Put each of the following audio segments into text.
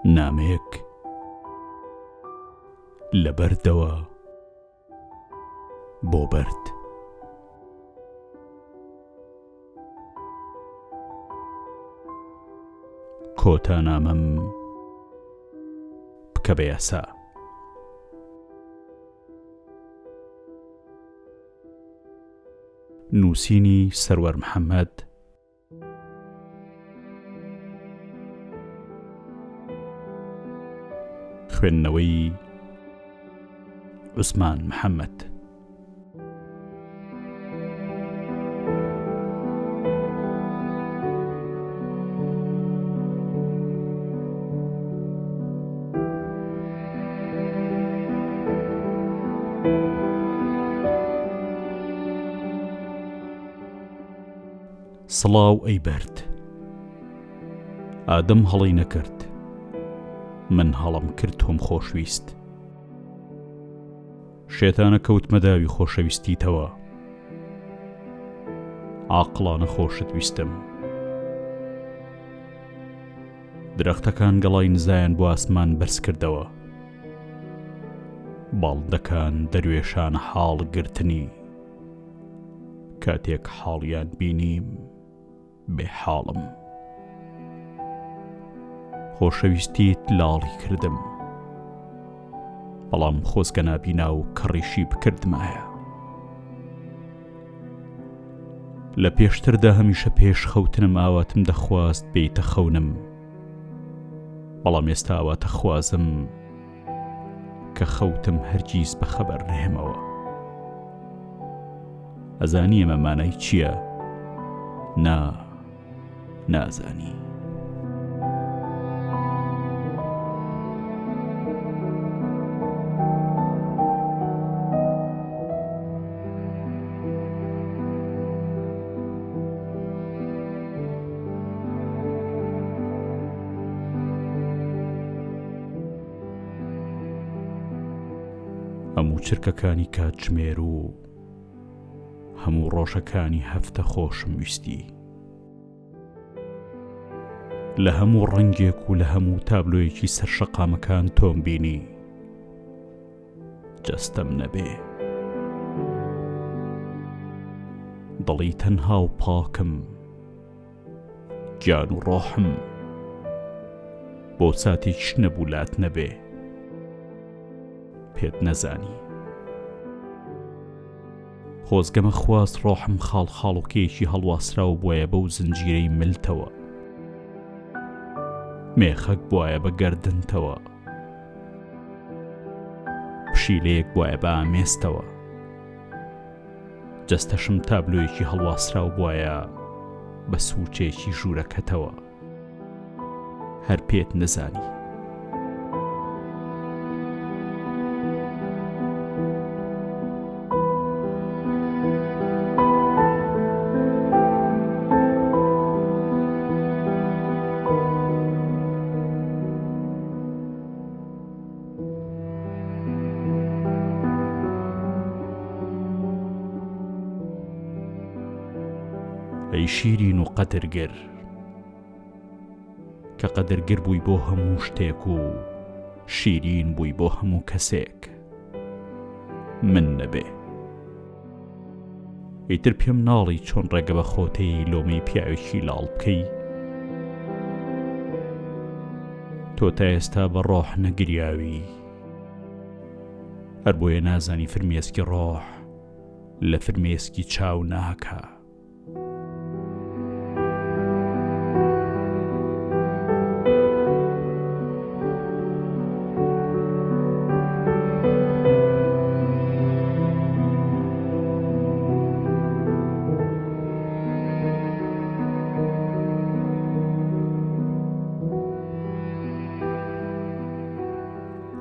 نامەیەک لە بەردەوە بۆ بەرد. کۆتا نامەم بکە بە یاسا. نووسینی سەروەر محەممەد خوێندنەوەی عوسمان محەممەد. سڵاو ئەی بەرد. ئادەم هەڵەی نەکرد من هەڵەم کرد تۆم خۆشویست. شێتانە کەوتمە داوی خۆشەویستیتەوە عاقڵانە خۆشت ویستم. درەختەکان گەڵای نزایان بۆ ئاسمان بەرز کردەوە. باڵندەکان دەروێشانە حاڵ گرتنی. کاتێک حاڵیان بینیم بێ حاڵم. خۆشەویستیت لاڵی کردم. بەڵام خۆزگە نابینا و کەڕیشی بکردمایە. لە پێشتردا هەمیشە پێش خەوتنم ئاواتم دەخواست بێیتە خەونم. بەڵام ئێستا ئاواتە خوازم کە خەوتم هەرگیز بە خەبەر نەهێمەوە. ئەزانی ئەمە مانای چییە؟ نا، نازانی. هەموو چرکەکانی کاتژمێر و هەموو ڕۆژەکانی هەفتە خۆشم ویستی. لە هەموو ڕەنگێک و لە هەموو تابلۆیەکی سەر شەقامەکان تۆم بینی. جەستەم نەبێ. دڵی تەنها و پاکم. گیان و ڕۆحم. بۆ ساتێکیش نەبوو لات نەبێ. پێت نەزانی. خۆزگەمە خواست ڕۆحم خاڵخاڵۆکەیەکی هەڵواسراو بوایە بەو زنجیرەی ملتەوە. مێخەک بوایە بە گەردنتەوە. پشیلەیەک بوایە بە ئامێزتەوە. جەستەشم تابلۆیەکی هەڵواسراو بوایە بە سوچێکی ژوورەکەتەوە. هەر پێت نەزانی. ئەی شیرین و قەدرگر کە قەدرگر بووی بۆ هەموو شتێک و شیرین بووی بۆ هەموو کەسێک من نەبێ ئیتر پێم ناڵی چۆن ڕێگە بە خۆتەی لۆمەی پیاوێکی لاڵ بکەی تۆ تا ئێستا بە ڕۆح نەگریاوی هەر بۆیە نازانی فرمێسکی ڕۆح لە فرمێسکی چاو ناکا.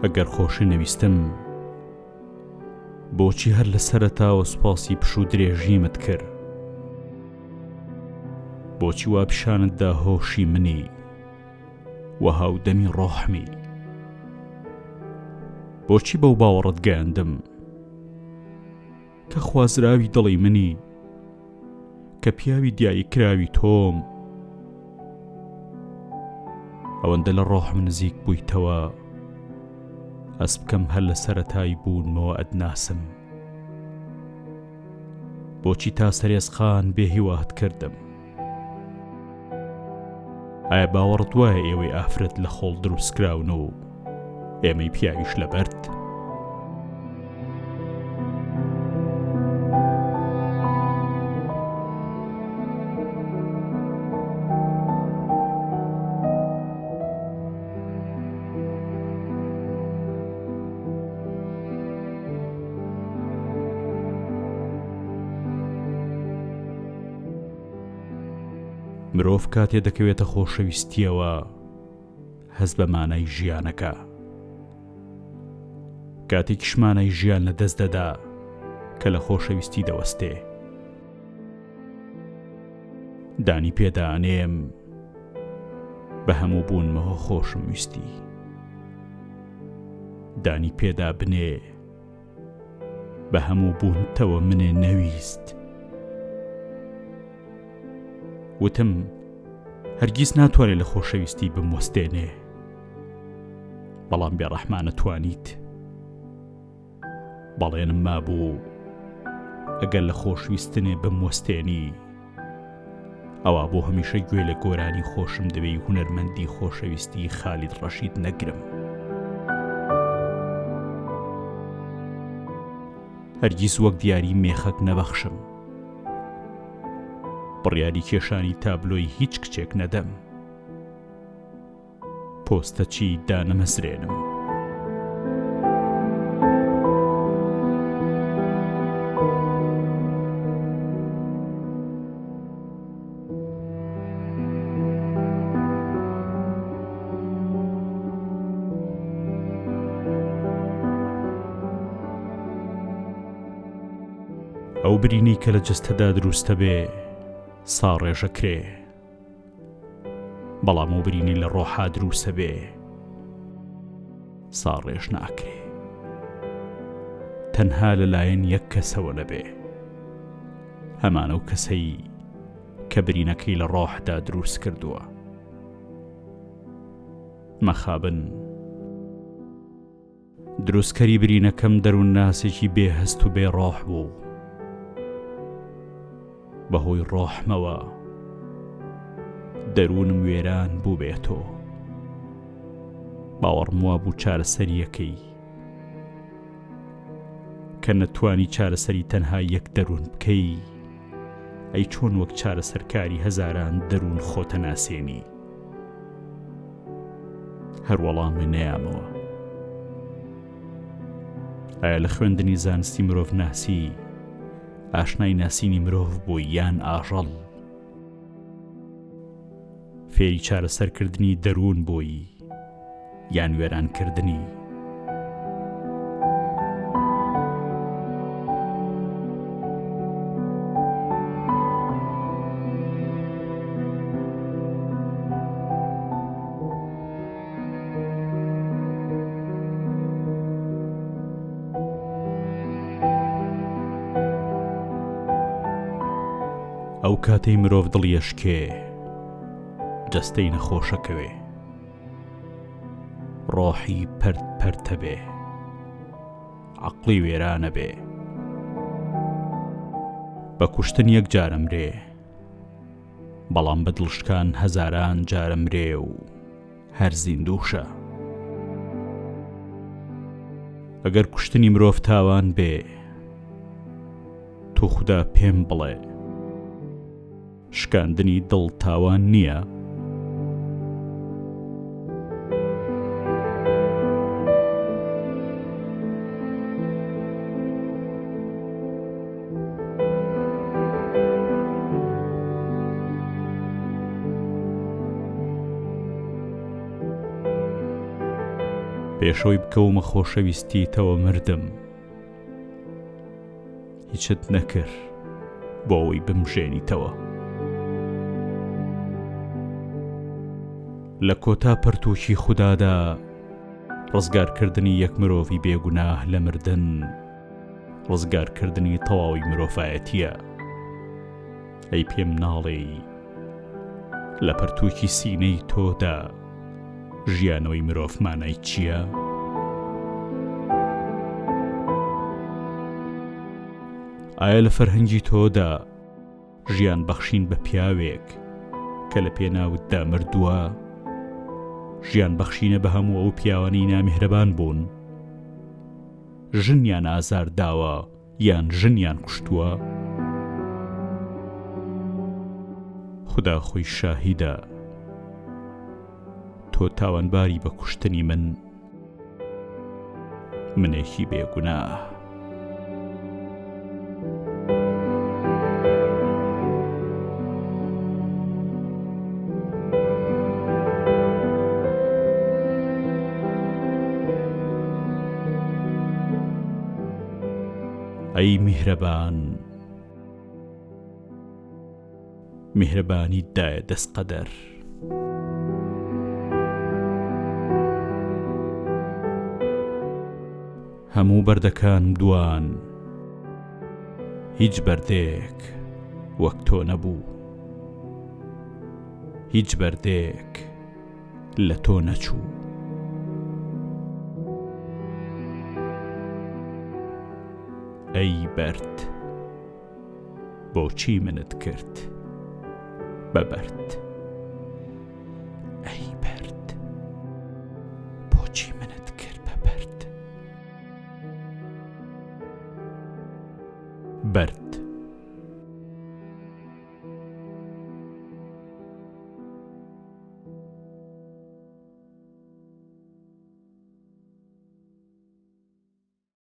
ئەگەر خۆشی نەویستم بۆچی هەر لە سەرەتاوە سوپاسی پشوو درێژیمت کرد؟ بۆچی وا پیشانت دا هۆشی منی و هاودەمی ڕۆحمی؟ بۆچی بەو باوەڕت گەیاندم کە خوازراوی دڵی منی کە پیاوی دیاریکراوی تۆم؟ ئەوەندە لە ڕۆحم نزیک بوویتەوە ئەس بکەم هەر لە سەرەتای بوونمەوە ئەتناسم. بۆچی تا سەرێزقان بێ هیوات کردم؟ ئایا باوەڕت وایە ئێوەی ئافرەت لە خۆڵ دروستکراون و ئێمەی پیاویش لە بەرد؟ مرۆڤ کاتێ دەکەوێتە خۆشەویستیەوە هەست بە مانای ژیانەکە کاتێکیش مانای ژیان لە دەست دەدا کە لە خۆشەویستی دەوەستێ دانی پێدا ئەنێم بە هەموو بوونمەوە خۆشم ویستی دانی پێدا بنێ بە هەموو بوونتەوە منێ نەویست وتم هەرگیز ناتوانێت لە خۆشەویستی بموەستێنێ بەڵام بێڕەحمانە توانیت بەڵێنم مابوو ئەگەر لە خۆشویستنێ بموەستێنی ئەوا بۆ هەمیشە گوێ لە گۆرانی خۆشم دەوێی هونەرمەندی خۆشەویستی خالید ڕەشید نەگرم. هەرگیز وەک دیاری مێخەک نەبەخشم. بڕیاری کێشانی تابلۆی هیچ کچێک نەدەم. پۆستەچی دانەمەزرێنم. ئەو برینەی کە لە جەستەدا دروستەبێ ساڕێژەکرێ. بەڵام ئەو برینەی لە ڕۆحا دروسە بێ ساڕێژ ناکرێ تەنها لەلایەن یەک کەسەوە نەبێ هەمان ئەو کەسەی کە برینەکەی لە ڕۆحدا دروست کردووە مەخابن دروستکەری برینەکەم دەروونناسێکی بێ هەست و بێ ڕۆح بوو. بەهۆی ڕۆحمەوە دەروونم وێران بوو بێ تۆ. باوەڕم وابوو چارەسەرییەکەی کە نەتوانی چارەسەری تەنها یەک دەروون بکەی، ئەی چۆن وەک چارەسەرکاری هەزاران دەروون خۆتەناسێنی؟ هەر وەڵامێ نەیامەوە. ئایا لە خوێندنی زانستی مرۆڤناسی ئاشنای ناسینی مرۆڤ بووی یان ئاژەڵ؟ فێری چارەسەرکردنی دەروون بووی یان وێرانکردنی؟ ئەو کاتەی مرۆڤ دڵی ئەشکێ جەستەی نەخۆشەکەوێ ڕۆحی پەرت پەرتەبێ عەقڵی وێرانەبێ بە کوشتن یەک جارەمرێ بەڵام بە دڵشکان هەزاران جارەمرێ و هەر زیندووشە. ئەگەر کوشتنی مرۆڤ تاوان بێ توخودا پێم بڵێ شکاندنی دڵ تاوان نییە؟ پێشەوەی بکەومە خۆشەویستیتەوە مردم هیچت نەکرد بۆ ئەوەی بمژێنیتەوە. لە کۆتا پەرتووکی خودادا ڕزگارکردنی یەک مرۆڤی بێگوناه لە مردن ڕزگارکردنی تەواوی مرۆڤایەتییە. ئەی پێم ناڵێی لە پەرتووکی سینەی تۆدا. ژیانەوەی مرۆڤ مانای چییە؟ ئایا لە فەرهەنگی تۆدا ژیان بەخشین بە پیاوێک کە لە پێناوتدا مردووە ژیان بەخشینە بە هەموو ئەو پیاوانەی نامیهرەبان بوون ژنیان ئازار داوە یان ژنیان کوشتووە؟ خودا خۆی شاهیدە تۆ تاوانباری بە کوشتنی من منێکی بێگوناه. ئەی میهرەبان میهرەبانیت دایە دەست قەدەر. هەموو بەردەکان دوان هیچ بەردێک وەک تۆ نەبوو هیچ بەردێک لە تۆ نەچوو. ئەی بەرد بۆچی منت کرد بە بەرد؟ ئەی بەرد بۆچی منت کرد بە بەرد؟ بەرد.